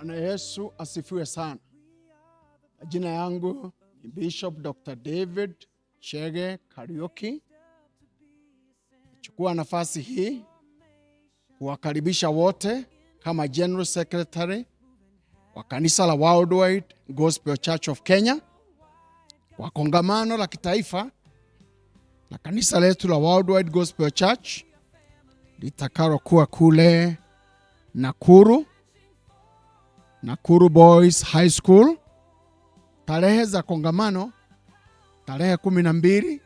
Bwana Yesu asifiwe sana. Jina yangu ni Bishop Dr. David Chege Kariuki. Chukua nafasi hii kuwakaribisha wote kama General Secretary wa kanisa la Worldwide Gospel Church of Kenya kwa kongamano la kitaifa la kanisa letu la Worldwide Gospel Church litakalokuwa kule Nakuru, Nakuru Boys High School. Tarehe za kongamano, tarehe 12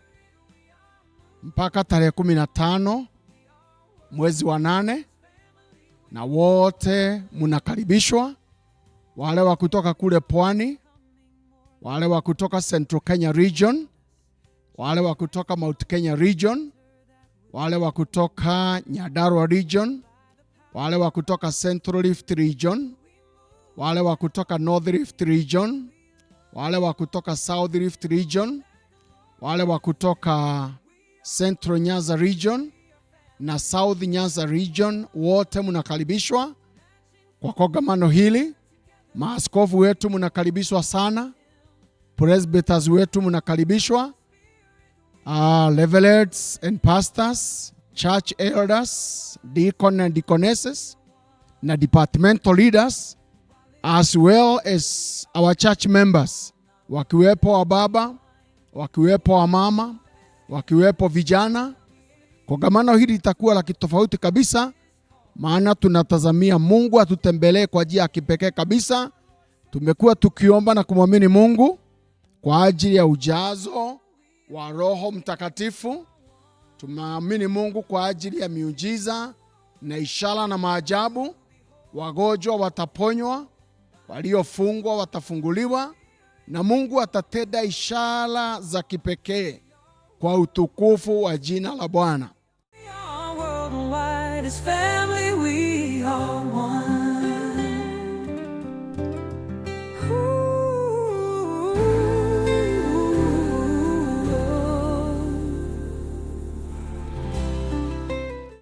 mpaka tarehe 15 mwezi wa 8, na wote mnakaribishwa, wale wa kutoka kule Pwani, wale wa kutoka Central Kenya Region, wale wa kutoka Mount Kenya Region, wale wa kutoka Nyandarua Region, wale wa kutoka Central Rift Region, wale wa kutoka North Rift Region, wale wa kutoka South Rift Region, wale wa kutoka Central Nyanza Region na South Nyanza Region, wote mnakaribishwa kwa kongamano hili. Maaskofu wetu mnakaribishwa sana, presbyters wetu mnakaribishwa, reverends and pastors, church elders, deacon and deaconesses na departmental leaders as well as our church members, wakiwepo wa baba, wakiwepo wa mama, wakiwepo vijana. Kongamano hili litakuwa la kitofauti kabisa, maana tunatazamia Mungu atutembelee kwa njia ya kipekee kabisa. Tumekuwa tukiomba na kumwamini Mungu kwa ajili ya ujazo wa Roho Mtakatifu. Tumeamini Mungu kwa ajili ya miujiza na ishara na maajabu. Wagonjwa wataponywa, waliofungwa watafunguliwa, na Mungu atatenda ishara za kipekee kwa utukufu wa jina la Bwana. We are worldwide as family.